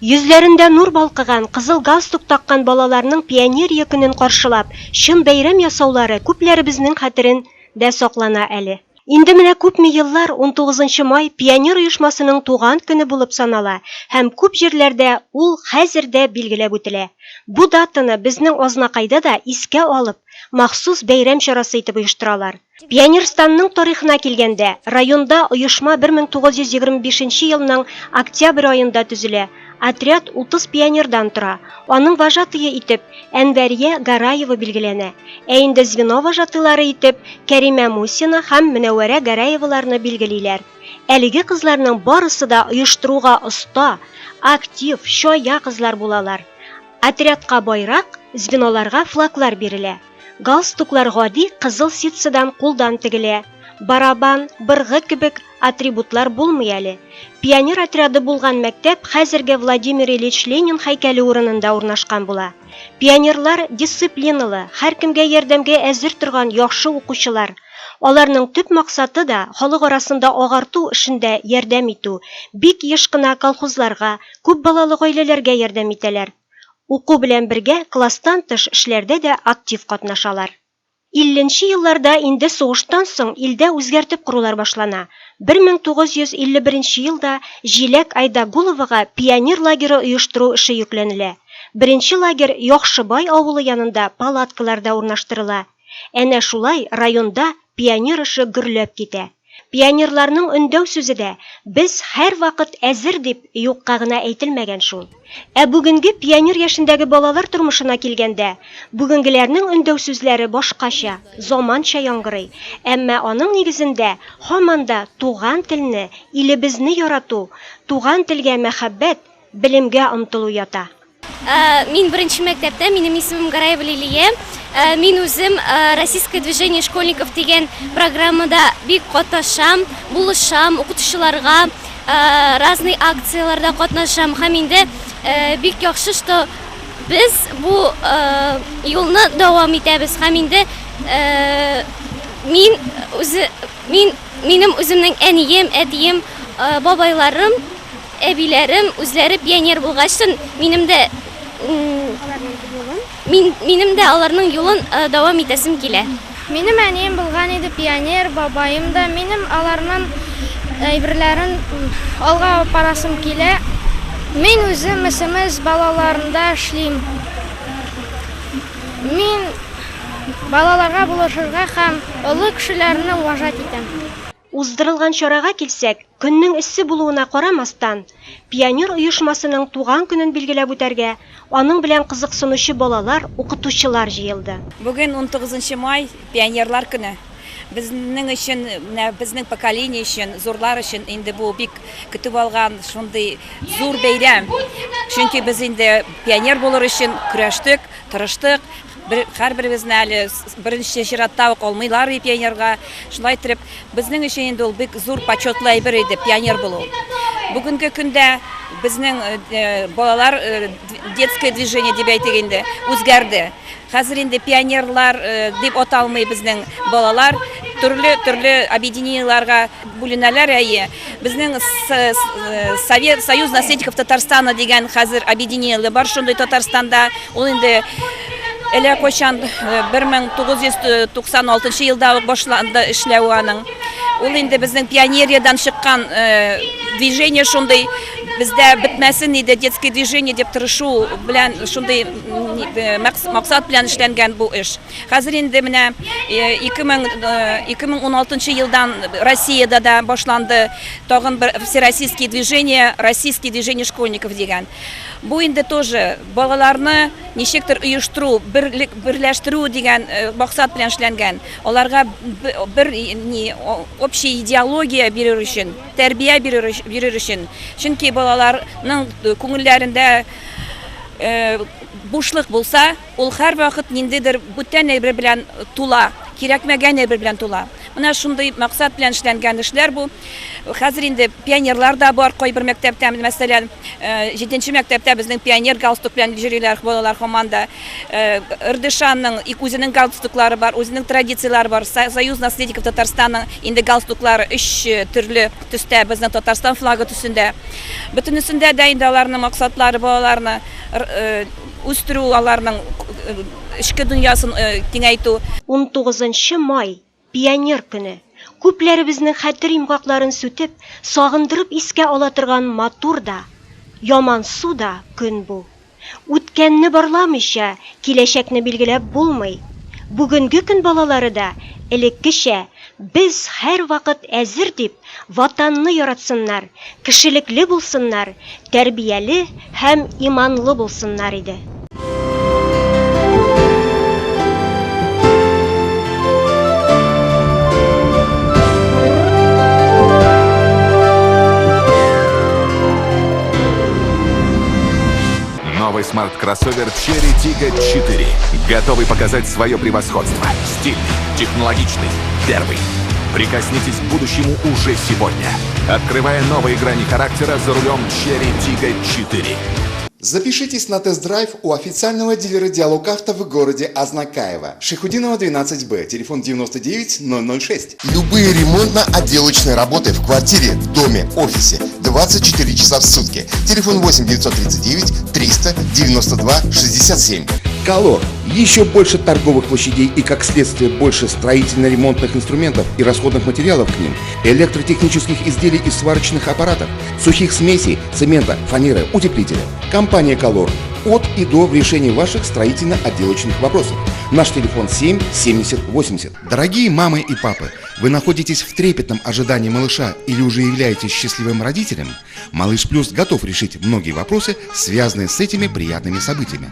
Йөзләрендә нур балкыган, кызыл галстук таккан балаларның Пионерия көнен каршылап, чын бәйрәм ясаулары күпләребезнең хәтерен дә саклана әле. Инде менә күпме еллар унтугызынчы май пионер оешмасының туган көне булып санала һәм күп җирләрдә ул хәзер дә билгеләп үтелә. Бу датаны безнең Азнакайда да искә алып, махсус бәйрәм чарасы итеп оештыралар. Пионерстанның тарихына килгәндә, районда оешма 1925 нче елның октябрь аенда төзелә. Отряд 30 пионердан тора. Аның вожатые итеп Әнвәрия Гараева билгеләнә. Ә инде звено вожатыйлары итеп Кәримә Мусина һәм Мөнәвәрә Гәрәеваларны билгелиләр. Әлеге кызларның барысы да оештыруга оста, актив, чая кызлар булалар. Отрядка байрак, звеноларга флаглар бирелә. Галстуклар гади кызыл ситсыдан кулдан тегелә. Барабан, быргы кебек атрибутлар булмый әле. Пионер отряды булган мәктәп хәзерге Владимир Ильич Ленин һәйкәле урынында урнашкан була. Пионерлар дисциплиналы, һәркемгә ярдәмгә әзер торган яхшы укучылар. Аларның төп максаты да халык арасында агарту эшендә ярдәм итү, бик еш кына колхозларга, күп балалы гаиләләргә ярдәм итәләр. Уку белән бергә класстан тыш эшләрдә дә актив катнашалар. Илленче елларда инде сугыштан соң илдә үзгәртеп корулар башлана. 1951 нче елда Җиләк Айдагуловага пионер лагеры оештыру эше йөкләнелә. Беренче лагерь Яхшыбай авылы янында палаткаларда урнаштырыла. Әнә шулай районда пионер эше гөрләп китә. Пионерларның өндәү сүзе дә Без һәрвакыт әзер дип юкка гына әйтелмәгән шул. Ә бүгенге пионер яшендәге балалар тормышына килгәндә, бүгенгеләрнең өндәү сүзләре башкача, заманча яңгырый, әмма аның нигезендә һаман да туган телне, илебезне ярату, туган телгә мәхәббәт, белемгә омтылу ята. Мин беренче мәктәптә, минем исемем Гараева Лилия. Мин үзем Российское движение школьников дигән программада бик катнашам, булышам укытучыларга, разный акцияләрдә катнашам һәм инде бик яхшы, что без бу юлны дәвам итәбез һәм инде мин үзе мин минем үземнең әнием, әтием, бабайларым Әбиләрем үзләре пионер булгачтын, минем дә мин, минем дә аларның юлын дәвам итәсем килә. Минем әнием булган иде пионер, бабаем да. Минем аларның әйберләрен алга алып барасым килә. Мин үзем СМС балаларында эшлим. Мин балаларга булышырга һәм олы кешеләрне уважать итәм. Уздырылган чарага килсәк, көннең эссе булуына карамастан, пионер оешмасының туган көнен билгеләп үтәргә аның белән кызыксынучы балалар, укытучылар җыелды. Бүген унтугызынчы май, пионерлар көне. Безнең өчен, менә безнең поколение өчен, зурлар өчен инде бу бик көтеп алган шундый зур бәйрәм. Чөнки без инде пионер булыр өчен көрәштек, тырыштык. Бер, һәрберебезне әле беренче чиратта ук алмыйлар и пионерга. Шулай итеп, безнең өчен инде ул бик зур почетлы әйбер иде, пионер булу. Бүгенге көндә безнең э, балалар э, детское движение дип әйтик инде, үзгәрде. Хәзер инде пионерлар э, дип аталмый безнең балалар, төрле төрле объединениеләргә бүленәләр, әйе. Безнең Совет Союз наследников Татарстана дигән хәзер объединение бар шундый Татарстанда. Ул инде әллә кайчан 1996 елда ук башланды эшләве аның. Ул инде безнең пионериядән чыккан движение шундый бездә бетмәсен иде детское движение дип тырышу белән шундый максат белән эшләнгән бу эш. Хәзер инде менә 2016 елдан Россиядә дә башланды тагын бер всероссийские движение, российские движение школьников дигән. Бу инде тоже балаларны ничектер оештыру, берлек, берләштерү дигән максат белән эшләнгән. Аларга бер ни общая идеология бирер өчен, тәрбия бирер, бирер өчен. Чөнки балаларның күңелләрендә бушлык булса, Ул һәрвакыт ниндидер бүтән әйбер белән тула, кирәкмәгән әйбер белән тула. Менә шундый максат белән эшләнгән эшләр бу. Хәзер инде пионерлар да бар кайбер мәктәптә, мәсәлән, җиденче мәктәптә безнең пионер галстук белән йөриләр балалар һаман да. РДШның үзенең галстуклары бар, үзенең традицияләре бар. Союз наследников Татарстанның инде галстуклары өч төрле төстә, безнең Татарстан флагы төсендә. Бөтенесендә дә инде аларның максатлары балаларны үстерү, аларның эчке дөньясын киңәйтү. Унтугызынчы май, Пионер көне, күпләребезнең хәтер йомгакларын сүтеп, сагындырып искә ала торган матур да, ямансу да көн бу. Үткәнне барламыйча, киләчәкне билгеләп булмый. Бүгенге көн балалары да, элеккечә, без һәрвакыт әзер дип, Ватанны яратсыннар, кешелекле булсыннар, тәрбияле һәм иманлы булсыннар иде. Новый смарт-кроссовер Chery Tiggo 4. Готовый показать свое превосходство. Стильный, технологичный, первый. Прикоснитесь к будущему уже сегодня. Открывая новые грани характера за рулем Chery Tiggo 4. Запишитесь на тест-драйв у официального дилера Диалог Авто в городе Азнакаево. Шайхутдинова 12Б, телефон 99 006. Любые ремонтно-отделочные работы в квартире, в доме, офисе 24 часа в сутки. Телефон 8 939 392 67. Колор. Еще больше торговых площадей и, как следствие, больше строительно-ремонтных инструментов и расходных материалов к ним, электротехнических изделий и сварочных аппаратов, сухих смесей, цемента, фанеры, утеплителя. Компания «Колор» от и до в решении ваших строительно-отделочных вопросов. Наш телефон 7 70 80. Дорогие мамы и папы, вы находитесь в трепетном ожидании малыша или уже являетесь счастливым родителем? Малыш Плюс готов решить многие вопросы, связанные с этими приятными событиями.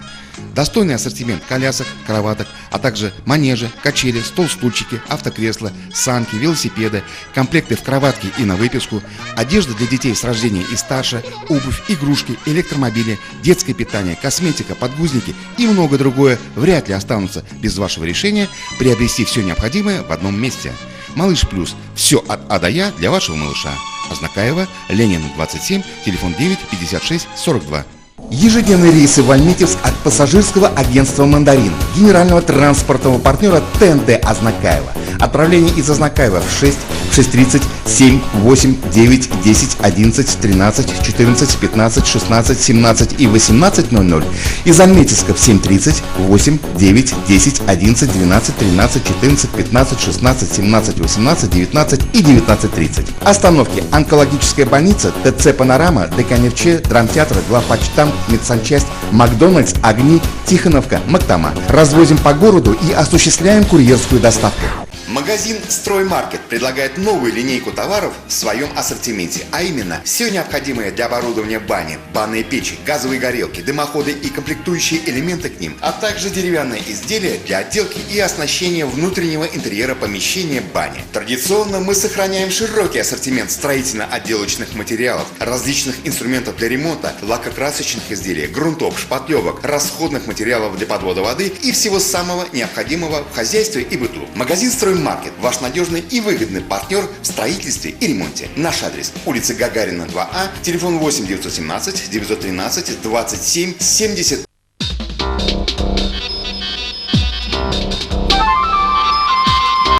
Достойный ассортимент колясок, кроваток, а также манежи, качели, стол-стульчики, автокресла, санки, велосипеды, комплекты в кроватке и на выписку, одежда для детей с рождения и старше, обувь, игрушки, электромобили, детское питание, косметика, подгузники и многое другое вряд ли останутся без вашего решения приобрести все необходимое в одном месте. Малыш Плюс. Все от А до Я для вашего малыша. Азнакаево, Ленина 27, телефон 9 56 42. Ежедневные рейсы в Альметьевск от пассажирского агентства «Мандарин», генерального транспортного партнера ТНТ Азнакаево. Отправление из Азнакаева в 6, 6:30, 7, 8, 9, 10, 11, 13, 14, 15, 16, 17 и 18:00. Из Альметьевска в 7:30, 8, 9, 10, 11, 12, 13, 14, 15, 16, 17, 18, 19 и 19:30. Остановки: Онкологическая больница, ТЦ «Панорама», ДК «Нефче», Драмтеатр, Главпочтамт, Медсанчасть, Макдональдс, Огни, Тихоновка, Мактама. Развозим по городу и осуществляем курьерскую доставку. Магазин «Строймаркет» предлагает новую линейку товаров в своем ассортименте, а именно все необходимое для оборудования бани, банные печи, газовые горелки, дымоходы и комплектующие элементы к ним, а также деревянные изделия для отделки и оснащения внутреннего интерьера помещения бани. Традиционно мы сохраняем широкий ассортимент строительно-отделочных материалов, различных инструментов для ремонта, лакокрасочных изделий, грунтов, шпатлевок, расходных материалов для подвода воды и всего самого необходимого в хозяйстве и быту. Магазин «Строймаркет» – ваш надежный и выгодный партнер в строительстве и ремонте. Наш адрес: улица Гагарина, 2А, телефон 8 917 913 27 70.